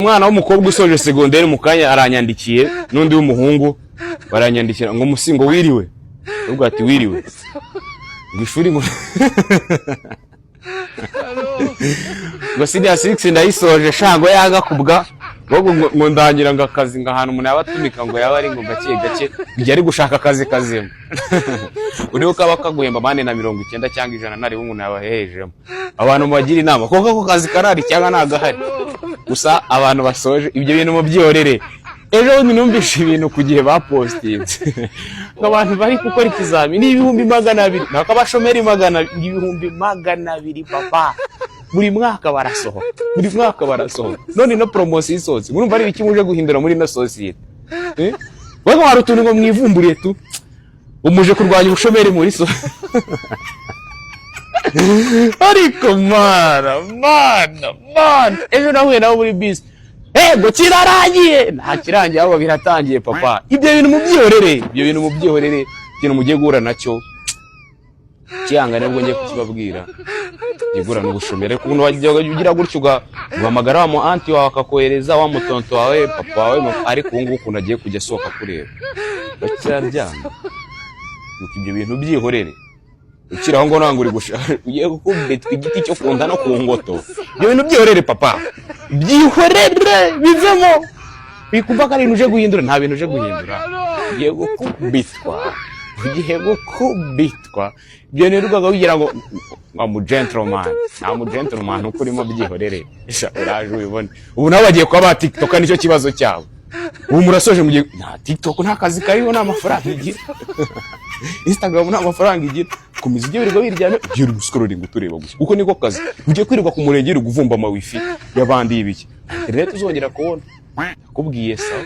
Umwana w'umukobwa usoje segonderi mu kanya aranyandikiye, n'undi w'umuhungu baranyandikira ngo: "Musingo, wiriwe?" Ubwo ati: "Wiriwe." Ngo ishuri, ngo senior six ndayisoje sha, ngo yanga kubwa ngo ndangira ngo akazi, ngo ahantu umuntu yaba atumika, ngo yaba ari ngo gake gake igihe ari gushaka akazi kazima, uriho kaba kaguhemba mane na 90 cyangwa 100, ntareba umuntu yabahehejemo. Abantu mubagira inama koko ako kazi karahari cyangwa ntagahari? Gusa abantu basoje, ibyo bintu mubyihorere. Ejo bundi numvise ibintu ku gihe bapostinze ngo abantu bari gukora ikizamini ni 200,000, nako abashomeri 200,000, papa. Buri mwaka barasohoka, buri mwaka barasohoka. None ino poromosiyo isohotse, murumva ari ibiki muje guhindura muri ino sosiyete? Eh? Wewe hari utuntu ngo mwivumburiye tu, umuje kurwanya ubushomeri muri so. Ariko mana, mana, mana, ejo nahuye nabo muri bisi. Ego, kirarangiye? Nta kirangiye, ahubwo biratangiye, papa. Ibyo bintu mubyihorere, ibyo bintu mubyihorere. Ikintu mugiye guhura nacyo kihangane, nubwo ngiye kukibabwira, ugiye guhura n'ubushomeri. Ariko umuntu wajya ugira gutyo ugahamagara wa mu aunty wawe akakohereza, wa mutonto wawe, papa wawe, ariko ubu ngubu ukuntu agiye kujya asohoka kureba uracyaryamye. Nuko ibyo bintu byihorere. Ukiri aho ngo ntabwo uri gushaka, ugiye gukubitwa igiti cyo ku nda no ku ngoto. Ibyo bintu byihorere, papa, byihorere, bivemo. Wikumva ko ari ibintu uje guhindura, nta bintu uje guhindura. Ugiye gukubitwa, ugiye gukubitwa. Ibyo nirirwaga wigira ngo mu gentleman, nta mu gentleman uko urimo, byihorere. Sha, uraje ubibone. Ubu nabo bagiye kuba ba TikTok, nicyo kibazo cyabo. Ubu murasoje, mugiye nta TikTok, nta kazi kariho, nta mafaranga igira. Instagram nta mafaranga igira. Komeza ujye wirirwa wiryamye, ugiye uri guscrollinga utureba gusa, kuko niko kazi. Ugiye kwirirwa ku murenge uri kuvumba ama wifi y'abandi y'ibiki. Internet uzongera kubona, nakubwiye sawa.